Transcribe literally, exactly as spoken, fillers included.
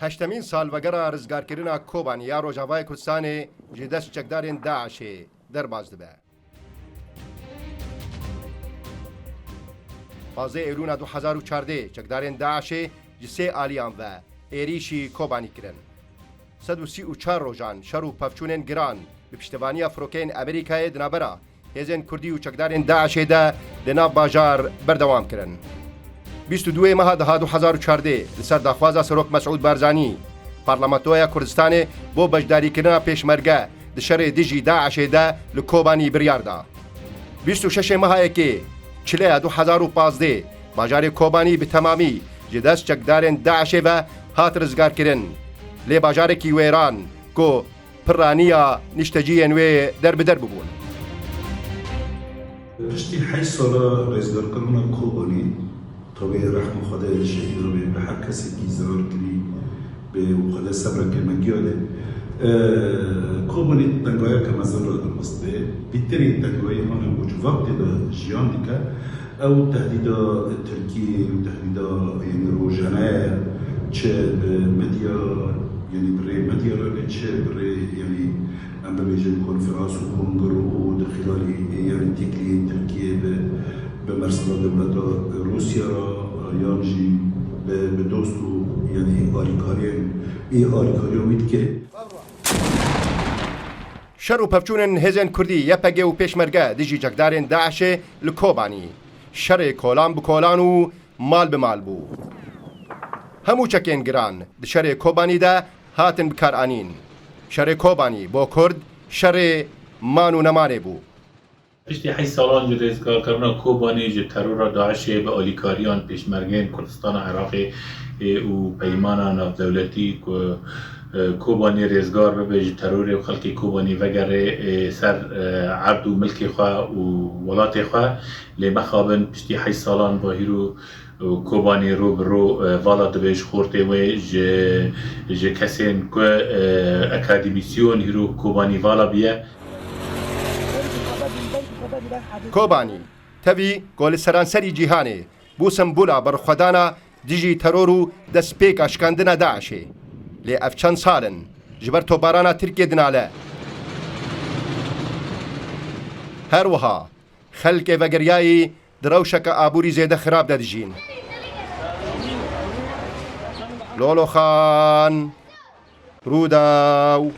Heştemîn salvegera rizgarkirina Kobanî ya Rojavayê Kurdistanê ji dest çekdarên DAIŞê derbas dibe. Pazdeh Eylûna du hezar û çardeh çekdarên DAIŞê ji sê aliyan ve êrîşî Kobanî kirin. Sed û sî û çar rojan şer û pevçûnên giran bi piştevaniya firokeyên Amerîkayê di navbera hêzên Kurdî û çekdarên DAIŞê de li nav bajar berdewam kirin. Bîst û duyê meha deha du hezar û çardeh li ser daxwaza Serok Mesûd Barzanî, Parlamentoya Kurdistanê bo beşdarîkirina pêşmerge di şerê dijî DAIŞê de li Kobanî biryar da. Bîst û şeşê meha yekê çileya du hezar û pazdeh bajarê Kobanî bi temamî ji dest çekdarên DAIŞê ve hat rizgarkirin. Lê bajarekî wêran ku piraniya nişteciyên wê derbider bibûn. Piştî heşt sala rêzgarkirina Kobanî, tawê rehma Xwedê li şehîdan bê, bi her kesekî zirar kirî bê û Xwedê sebreke me giya de. E, Kobanî tengayeke mezin re dirast bê. Pîtirî tengayî hane û ji wextê de jiyan dike. Ew tehdîda Tirkiyê û tehdîda, yanî, rojane ye, çi bi medya, yanî bi rê medya re be, çi bi rê, yanî, em bibêjin konferans û kongre û di xîlalî, yanî, têkiliyên Tirkiyê bi, bi mersela dewleta Rûsya re, yan jî bi, bi dost û, yanî, alîkariyên, ê alîkariya wî dike. Şer û pevçûnên hêzên Kurdî, YPG û Pêşmerge dijî çekdarên DAIŞê li Kobanî. Şerê kolan bi kolan û mal bi mal bû. Hemû çekên giran di şerê Kobanî de hatin bikaranîn. Şerê Kobanî bo Kurd şerê man û nemanê bû. Piştî heşt salan ji rêzgarkirina Kobanî ji terora DAIŞê bi alîkariyan pêşmergeyên Kurdistana Iraqê û peymana navdewletî ku, e, Kobanî rêzgar bibe ji terorê û xelkê Kobanî vegerê, e, ser, e, erd û milkê xwe û welatê xwe. Lê mexabin piştî heşt salan ba hîro, e, Kobanî ro bi ro, e, vala dibe ji xortê wê, ji, ji kesên ku, e, akademîsyon hîro Kobanî vala biye. Kobanî, tevî ku li seranserî cîhanê bû sembola berxwedana dijî teror û destpêka şikandina DAIŞê. Lê ev çend sal in ji ber topbarana Tirkiyê dinale. Her wiha xelkê vegeriyayî di rewşeke aborî zêde xirab de dijîn. Loloxan, Rûdaw.